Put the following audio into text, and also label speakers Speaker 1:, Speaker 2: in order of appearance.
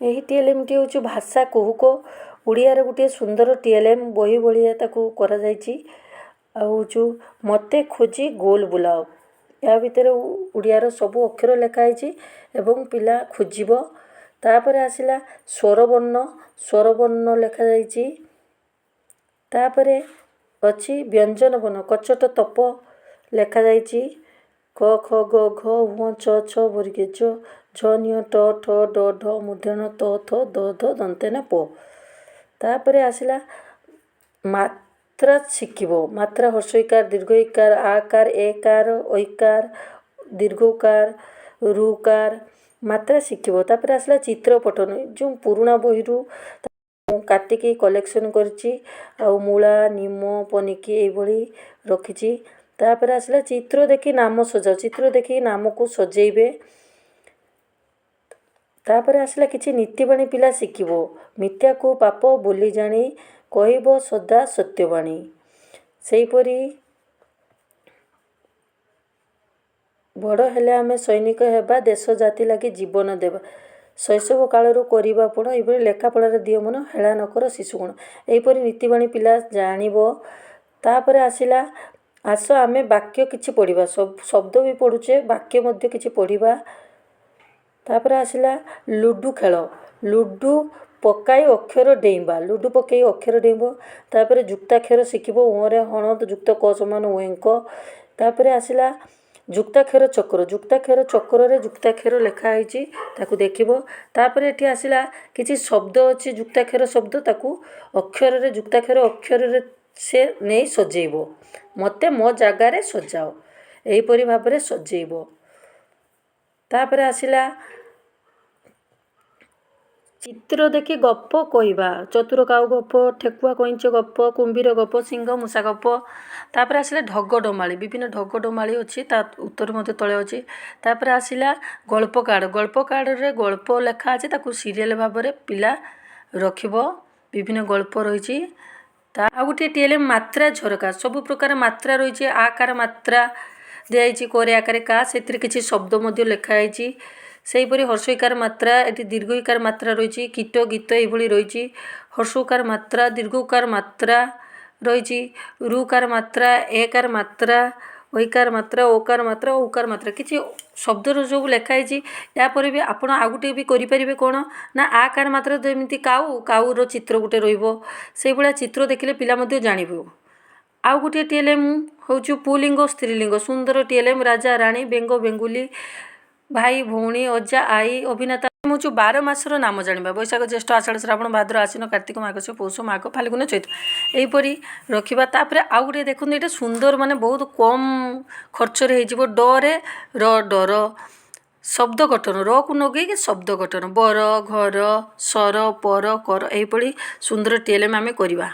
Speaker 1: ଏହି ଟିଏଲ୍ଏମ୍ଟି ହେଉଛି ଭାଷା କୁହୁକ। ଓଡ଼ିଆର ଗୋଟିଏ ସୁନ୍ଦର ଟିଏଲ୍ଏମ୍ ବହି ଭଳିଆ ତାକୁ କରାଯାଇଛି। ଆଉ ହେଉଛି ମୋତେ ଖୋଜି ଗୋଲ ବୁଲାଅ। ଏହା ଭିତରେ ଓଡ଼ିଆର ସବୁ ଅକ୍ଷର ଲେଖା ହେଇଛି ଏବଂ ପିଲା ଖୋଜିବ। ତା'ପରେ ଆସିଲା ସ୍ୱରବର୍ଣ୍ଣ, ସ୍ୱରବର୍ଣ୍ଣ ଲେଖାଯାଇଛି। ତା'ପରେ ଅଛି ବ୍ୟଞ୍ଜନ ବର୍ଣ୍ଣ, କଚଟ ତପ ଲେଖାଯାଇଛି। କ ଖ ଗ ଘ ହ ଚ ଛ ବର୍ଗୀୟ ଚ ଝ ନ୍ୟ ଟ ଠ ଡ ଢ ମୂର୍ଦ୍ଧନ୍ୟ ତ ଥ ଦ ଧ ଦନ୍ତେ ନ ପ। ତା'ପରେ ଆସିଲା ମାତ୍ରା ଶିଖିବ। ମାତ୍ରା ହର୍ଷଇକାର, ଦୀର୍ଘଇକାର, ଆକାର, ଏକାର, ଐକାର, ଦୀର୍ଘକାର, ରୁକାର ମାତ୍ରା ଶିଖିବ। ତା'ପରେ ଆସିଲା ଚିତ୍ର ପଠନ। ଯେଉଁ ପୁରୁଣା ବହିରୁ ମୁଁ କାଟିକି କଲେକ୍ସନ୍ କରିଛି ଆଉ ମୂଳା, ନିମ, ପନିକି ଏଇଭଳି ରଖିଛି। ତା'ପରେ ଆସିଲା ଚିତ୍ର ଦେଖି ନାମ ସଜାଅ। ଚିତ୍ର ଦେଖି ନାମକୁ ସଜେଇବେ। ତା'ପରେ ଆସିଲା କିଛି ନୀତିବାଣୀ ପିଲା ଶିଖିବ। ମିଥ୍ୟାକୁ ପାପ ବୋଲି ଜାଣି କହିବ ସଦା ସତ୍ୟବାଣୀ। ସେହିପରି ବଡ଼ ହେଲେ ଆମେ ସୈନିକ ହେବା, ଦେଶ ଜାତି ଲାଗି ଜୀବନ ଦେବା, ଶୈଶବ କାଳରୁ କରିବା ପଣ। ଏହିଭଳି ଲେଖାପଢ଼ାରେ ଦିଅ ମନ, ହେଳା ନ କର ଶିଶୁଗୁଣ। ଏହିପରି ନୀତିବାଣୀ ପିଲା ଜାଣିବ। ତା'ପରେ ଆସିଲା ଆସ ଆମେ ବାକ୍ୟ କିଛି ପଢ଼ିବା। ଶବ୍ଦ ବି ପଢ଼ୁଛେ, ବାକ୍ୟ ମଧ୍ୟ କିଛି ପଢ଼ିବା। ତା'ପରେ ଆସିଲା ଲୁଡ଼ୁ ଖେଳ। ଲୁଡ଼ୁ ପକାଇ ଅକ୍ଷର ଡେଇଁବା। ଲୁଡ଼ୁ ପକାଇ ଅକ୍ଷର ଡେଇଁବ। ତା'ପରେ ଯୁକ୍ତାକ୍ଷର ଶିଖିବ। ଉଁରେ ହଣ ଯୁକ୍ତ କ ସମାନ ଉଏଙ୍କ। ତା'ପରେ ଆସିଲା ଯୁକ୍ତାକ୍ଷର ଚକ୍ର। ଯୁକ୍ତାକ୍ଷର ଚକ୍ରରେ ଯୁକ୍ତାକ୍ଷର ଲେଖା ହେଇଛି, ତାକୁ ଦେଖିବ। ତା'ପରେ ଏଠି ଆସିଲା କିଛି ଶବ୍ଦ ଅଛି, ଯୁକ୍ତାକ୍ଷର ଶବ୍ଦ, ତାକୁ ଅକ୍ଷରରେ ଯୁକ୍ତାକ୍ଷର ଅକ୍ଷରରେ ସେ ନେଇ ସଜେଇବ। ମୋତେ ମୋ ଜାଗାରେ ସଜାଅ, ଏହିପରି ଭାବରେ ସଜେଇବ। ତା'ପରେ ଆସିଲା ଚିତ୍ର ଦେଖି ଗପ କହିବା। ଚତୁର କାଉ ଗପ, ଠେକୁଆ କଇଁଚ ଗପ, କୁମ୍ଭୀର ଗପ, ସିଂହ ମୂଷା ଗପ। ତା'ପରେ ଆସିଲା ଢଗ ଡମାଳି। ବିଭିନ୍ନ ଢଗ ଡମାଳି ଅଛି, ତା ଉତ୍ତର ମଧ୍ୟ ତଳେ ଅଛି। ତା'ପରେ ଆସିଲା ଗଳ୍ପ କାର୍ଡ଼। ଗଳ୍ପ କାର୍ଡ଼ରେ ଗଳ୍ପ ଲେଖା ଅଛି, ତାକୁ ସିରିଏଲ୍ ଭାବରେ ପିଲା ରଖିବ। ବିଭିନ୍ନ ଗଳ୍ପ ରହିଛି। ତା ଆଉ ଗୋଟିଏ ଟିଏଲ୍ଏମ୍ ମାତ୍ରା ଝରକା। ସବୁ ପ୍ରକାର ମାତ୍ରା ରହିଛି। ଆକାର ମାତ୍ରା ଦିଆଯାଇଛି, କରେ ଆକାରେ କା, ସେଥିରେ କିଛି ଶବ୍ଦ ମଧ୍ୟ ଲେଖା ହେଇଛି। ସେହିପରି ହର୍ଷଇକାର ମାତ୍ରା, ଏଠି ଦୀର୍ଘଇକାର ମାତ୍ରା ରହିଛି। କୀଟ ଗୀତ ଏଇଭଳି ରହିଛି। ହର୍ଷଉକାର ମାତ୍ରା, ଦୀର୍ଘଉକାର ମାତ୍ରା ରହିଛି। ରୁକାର ମାତ୍ରା, ଏକାର ମାତ୍ରା, ଐକାର ମାତ୍ରା, ଓକାର ମାତ୍ରା, ଔକାର ମାତ୍ରା, କିଛି ଶବ୍ଦର ସବୁ ଲେଖା ହେଇଛି। ୟାପରେ ବି ଆପଣ ଆଉ ଗୋଟିଏ ବି କରିପାରିବେ। କ'ଣ ନା ଆକାର ମାତ୍ରା, ଯେମିତି କାଉ, କାଉର ଚିତ୍ର ଗୋଟେ ରହିବ। ସେଇଭଳିଆ ଚିତ୍ର ଦେଖିଲେ ପିଲା ମଧ୍ୟ ଜାଣିବ। ଆଉ ଗୋଟିଏ ଟିଏଲ୍ଏମ୍ ହେଉଛି ପୁଲିଙ୍ଗ ସ୍ତ୍ରୀଲିଙ୍ଗ। ସୁନ୍ଦର ଟିଏଲ୍ଏମ୍। ରାଜା ରାଣୀ, ବେଙ୍ଗ ବେଙ୍ଗୁଲି, ଭାଇ ଭଉଣୀ, ଅଜା ଆଈ, ଅଭିନେତା। ହେଉଛି 12 ମାସର ନାମ ଜାଣିବା। ବୈଶାଖ, ଜ୍ୟେଷ୍ଠ, ଆଷାଢ଼, ଶ୍ରାବଣ, ଭାଦ୍ର, ଆଶ୍ୱିନ, କାର୍ତ୍ତିକ, ମାର୍ଗଶିର, ପୌଷ, ମାଘ, ଫାଲ୍ଗୁନ, ଚୈତ୍ର, ଏହିପରି ରଖିବା। ତା'ପରେ ଆଉ ଗୋଟିଏ ଦେଖନ୍ତୁ, ଏଇଟା ସୁନ୍ଦର, ମାନେ ବହୁତ କମ୍ ଖର୍ଚ୍ଚରେ ହେଇଯିବ। ଡରେ ର ଡର, ଶବ୍ଦ ଗଠନ, ରକୁ ନଗେଇକି ଶବ୍ଦ ଗଠନ, ବର, ଘର, ସର, ପର, କର, ଏହିପରି ସୁନ୍ଦର ଟିଏଲ୍ଏମ୍ ଆମେ କରିବା।